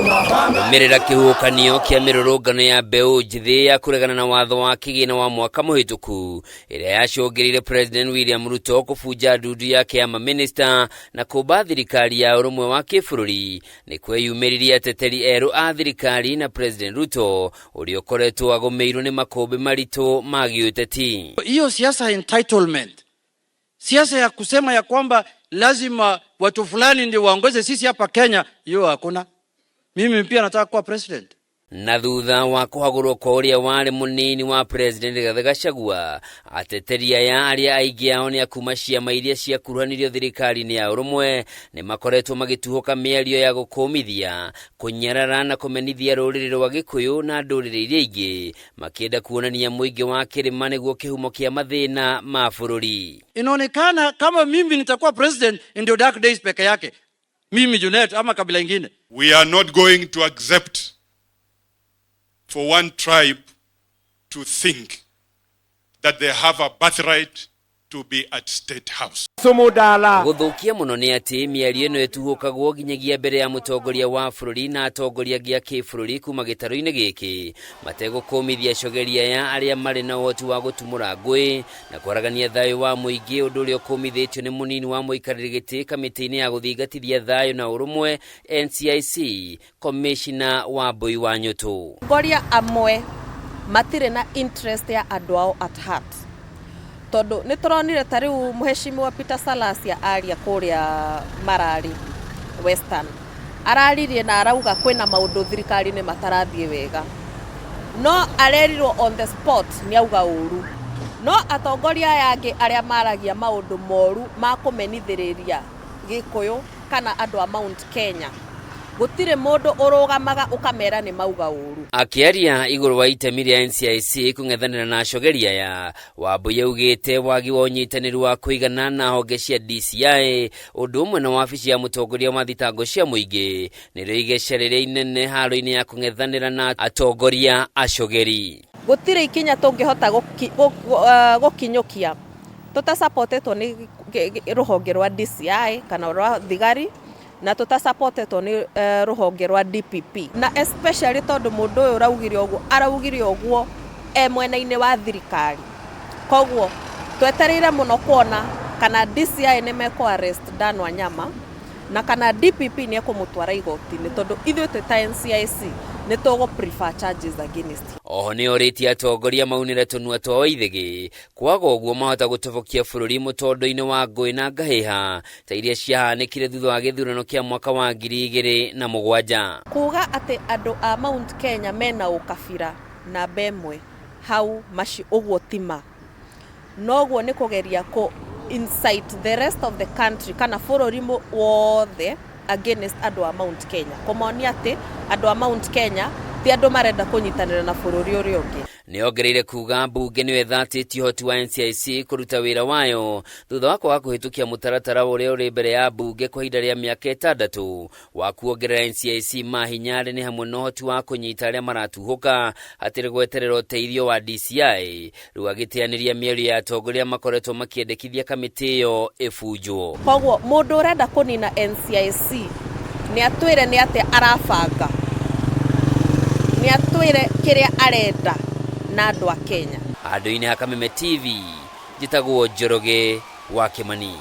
Kũrũmĩrĩra kĩhuhũkanio kĩa mĩrũrũngano ya mbeũ njĩthĩ ya kũregana na watho wa kĩgĩna wa mwaka mũhĩtũku ĩrĩa yacũngĩrĩire President William Ruto kũbunja ndundu yake ya mamĩnĩsta na kũmba thirikari ya ũrũmwe wa kĩbũrũri, nĩ kweyumĩririe ateteri erũ a thirikari na President Ruto ũrĩa ũkoretwo agũmĩirwo nĩ makũmbĩ maritũ ma gĩũteti. Hiyo siasa entitlement, siasa ya kusema ya kwamba lazima watu fulani ndio waongoze sisi hapa Kenya, hiyo hakuna. Mimi pia nataka kuwa president. Na thutha wa kũhagũrwo kwa ũrĩa warĩ mũnini wa President Rigathĩ Gachagua, ateteri aya arĩa aingĩ ao nĩ a kuma ciama iria ciakuruhanirio thirikari-inĩ ya ũrũmwe nĩ makoretwo magĩtuhũka mĩario ya gũkũmithia, kũnyarara na kũmenithia rũrĩrĩ rwa Gĩkũyũ na ndũrĩrĩ iria ingĩ, makĩenda kuonania mũingĩ wa kĩrĩma nĩguo kĩhumo kĩa mathĩna ma bũrũri. Inaonekana kama mimi nitakuwa president ndio dark days peke yake, mimi Junet ama kabila ingine. We are not going to accept for one tribe to think that they have a birthright to be at State House. Gũthũkia mũno nĩ atĩ mĩario ĩno ĩtuhũkagwo nginyagia mbere ya mũtongoria wa bũrũri na atongoria angĩ a kĩbũrũri kuma gĩtarũ-inĩ gĩkĩ mategũkũmithia acogeri aya arĩa marĩ na ũhoti wa gũtumũra ngũĩ na kwaragania thayũ wa mũingĩ, ũndũ ũrĩa ũkũmithĩtio nĩ mũnini wa mũikarĩri gĩtĩ kamĩtĩ-inĩ ya gũthingatithia thayũ na ũrũmwe NCIC, Commissioner Wambui wa Nyũtũ. Atongoria amwe matirĩ na interest ya andũ ao at heart, tondũ nĩ tũronire ta rĩu mũheshimiwa Peter Salasya aria kũrĩa Marari Western, araririe na arauga kwĩna maũndũ thirikari-inĩ matarathiĩ wega, no arerirwo on the spot nĩ auga ũru. No atongoria aya angĩ arĩa maragia maũndũ moru ma kũmenithĩrĩria Gĩkũyũ kana andũ a Mount Kenya, gũtirĩ mũndũ ũrũgamaga ũkamera nĩ mauga ũru. Akĩaria igũrũ wa itemi rĩa NCIC kũng'ethanĩra na acogeri aya, Wambui augĩte wagi wa ũnyitanĩri wa kũigana na honge cia DCI ũndũ ũmwe na wabici ya mũtongoria wa thitango cia mũingĩ nĩrĩo igeca rĩrĩa inene haro-inĩ ya kũng'ethanĩra na atongoria acogeri. Gũtirĩ ikinya tũngĩhota gũkinyũkia tũtasupportetwo nĩ rũhonge rwa DCI kana rwa thigari, na tũtasupportetwo nĩ rũhonge rwa DPP, na especially tondũ mũndũ ũyũ ũraugire ũguo araugire ũguo e mwena-inĩ wa thirikari. Koguo twetereire mũno kuona kana DCI nĩ mekũ arrest Dan Wanyama na kana DPP nĩ ekũmũtwara igoti-inĩ, tondũ ithuĩ twĩ ta NCIC nĩ tũgũ prefer charges against him. Oho nĩ orĩtie atongoria maunĩre tũnua twao ithĩgĩ, kwaga ũguo mahota gũtobokia bũrũri mũtondo-inĩ wa ngũĩ na ngahĩha ta iria ciahanĩkire thutha wa gĩthurano kĩa mwaka wa 2007. Kuga atĩ andũ a Mount Kenya mena ũkabira namba ĩmwe hau maci ũguo ti ma, noguo nĩ kũgeria kũ incite the rest of the country kana bũrũri wothe against andũ a Mount Kenya, kũmonia atĩ andũ a Mount Kenya ti andũ marenda kũnyitanĩra na bũrũri ũrĩa ũngĩ. Nĩ ongereire kuga mbunge nĩyo ĩthatĩtie ũhoti wa NCIC kũruta wĩra wayo thutha wa kwaga kũhĩtũkia mũtaratara ũrĩa ũrĩ mbere ya mbunge kwa ihinda rĩa mĩaka 6 wa kuongerera NCIC mahinya arĩ nĩ hamwe na ũhoti wa kũnyita arĩa maratuhũka hatirĩ gweterera ũteithio wa DCI. Rĩu agĩteanĩria mĩario ya atongoria makoretwo makĩendekithia kamĩtĩ ĩyo ĩbunjwo. Koguo mũndũ ũrenda kũnina NCIC nĩ atwĩre nĩ atĩa arabanga, nĩ atwĩre kĩrĩa arenda na andũ a Kenya. Handũ-inĩ ha Kameme TV, njĩtagwo Njoroge wa Kĩmani.